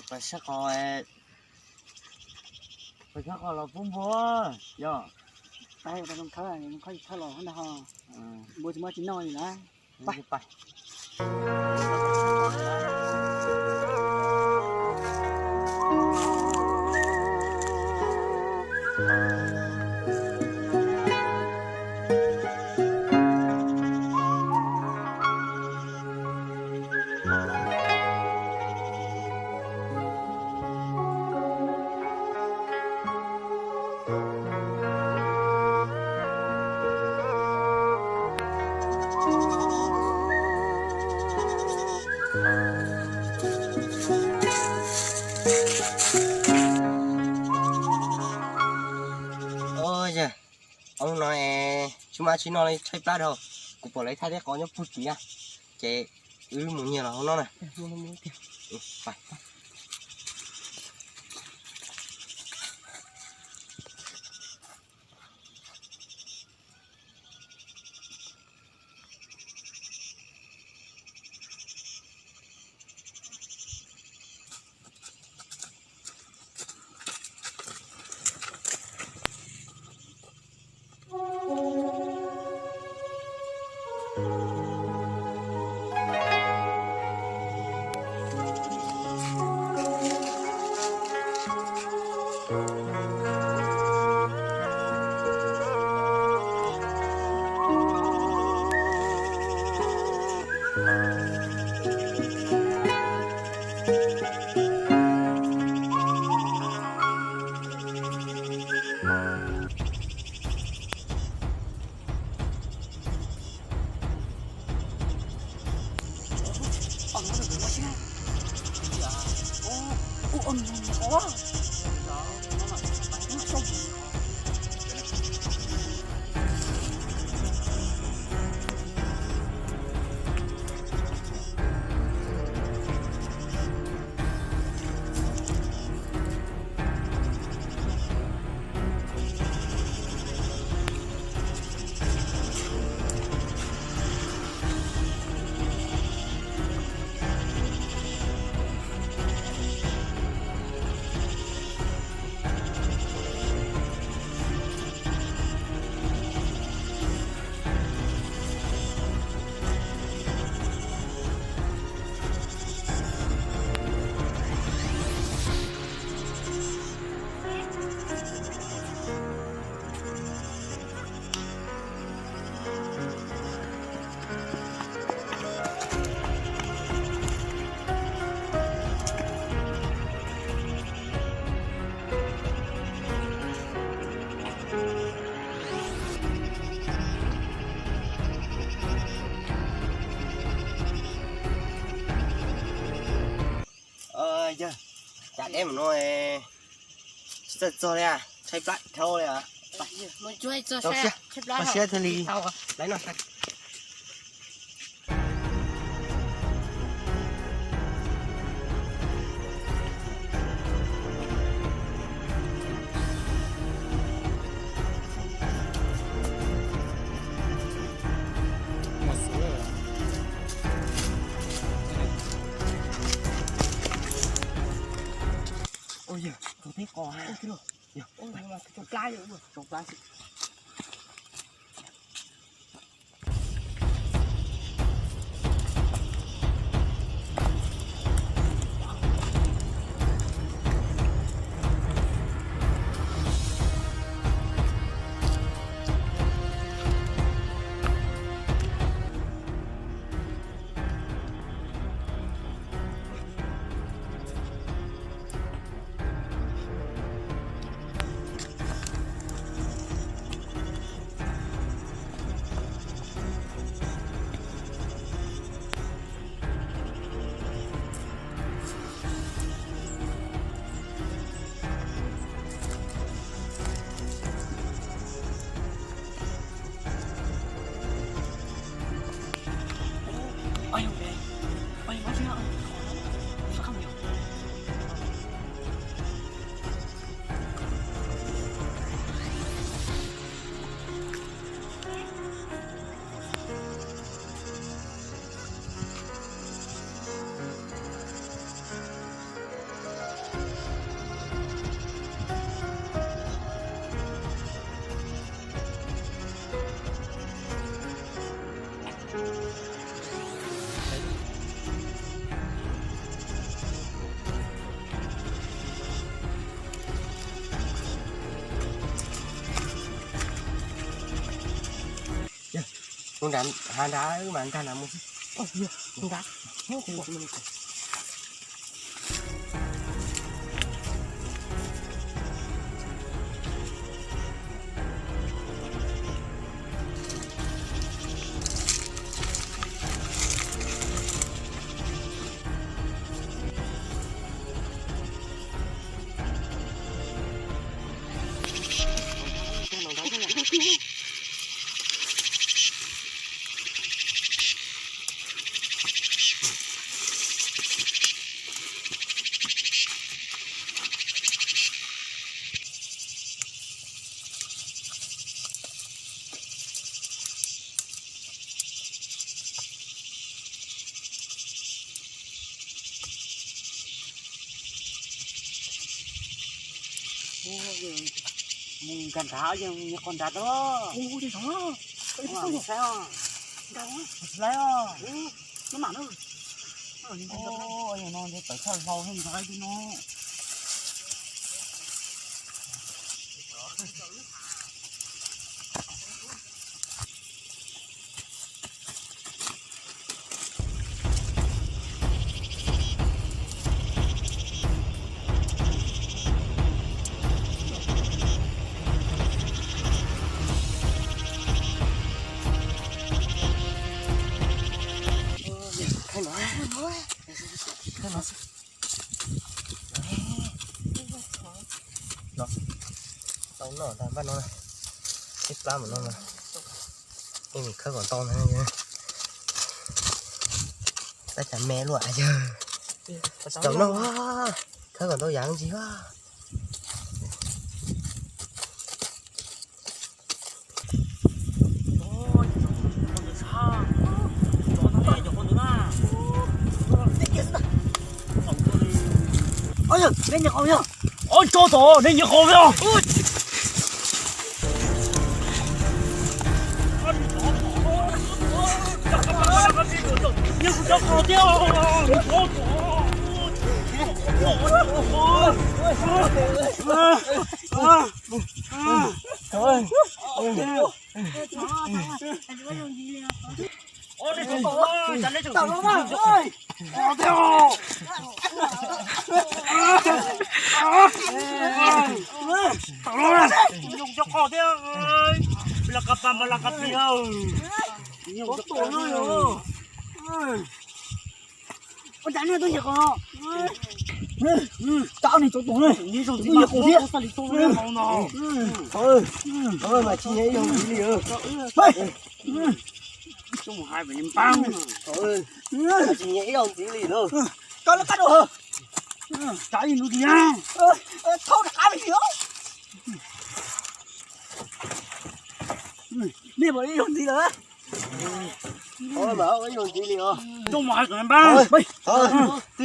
Pab sab qos, pab sab qos los pub npua, yog. Pab, pab zoo khawb, zoo khawb tsis txhob los ntag ho. Npua tsis muaj tsis noj li na. Ua yog, hauv no tsis muaj tsis noj li, tshaib plab dhau. Kuv pom lawv thaij tej qos nyob puag tim na, ces wb mus nyiag los hauv no na. Yog, cas deb mus no tsis txawj txog li, tshaib plab dhau li. Tau siab thiaj li laiv noj. Ua yog, tus teb qos, yog, tsau plab, tsau plab xwb. Mus nram hav nrad mas nkag nrad mus xwb. Nrad. Mus nkag nrad, yog mus qhov nrad tau. Mus saib os. Mus saib os. Nyob mam no. Yog no nte tawm thawj hlau nrad no. Khaib no, khaib no xwb. No, tau noj tag npaj no, ib plab mam no, ib nim khawb kom tau ntag. Tab cas me luaj yawg. Tsis tau noj, khawb kom tau yam ntsis. Oj, nej nyiam qau yog. Oj, tso tom, nej nyiam qau yog. Nyiam kuv cov qau thiab. Ua cas nej tuaj nyiam qos? Tsam nej cov tuaj ne, nyiam qos thiab. Mas tsis nyiam ib zaug ntxiv li. Mas tsis nyiam ib zaug ntxiv li. Koj lab qab rau. Tsam ib ntxiv. Thauj rov qab li os. Nej puas ib zaug ntxiv lawm? Ib zaug ntxiv li os. Twb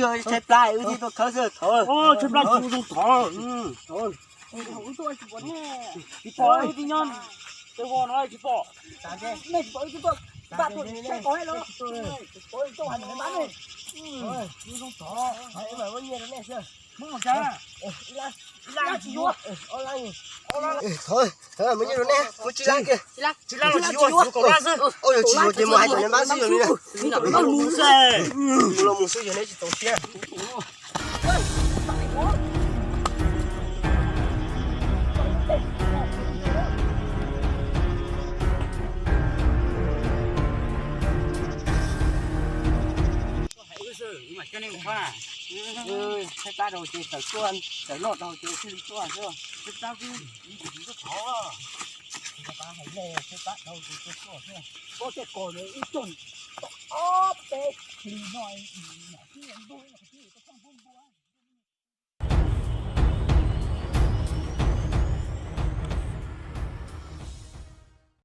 yog tshaib plab wb thiaj tuaj khawb xwb. Tshaib plab kuv zoo thov. Tsis pom wb twb nyob tej voj no tsis pom. Nej tsis pom wb twb tuaj, npaj tuaj saib qos los. Wb zoo thov. Hmoob ua cas? Ib lab tsis yuav. Thov, thov mus nyiaj rau neb, muab tsib lab kiag. Tsib lab los tsis yuav, yuav kaum lab xwb. Ua yog tsis yuav ces mus hais tom neb npab xwb yog li na. Mus los mus xwb yog neb tsis txaus siab. Tshaib plab rau ces tawm tuaj, tawm loj rau ces thiaj li tuaj xwb. Tshaib plab kuj ib ntsis kuj thov. Tshaib plab rau ces tuaj tuaj xwb. Pob tej kos ntawd ib tug, ob peb hlis no, ntug.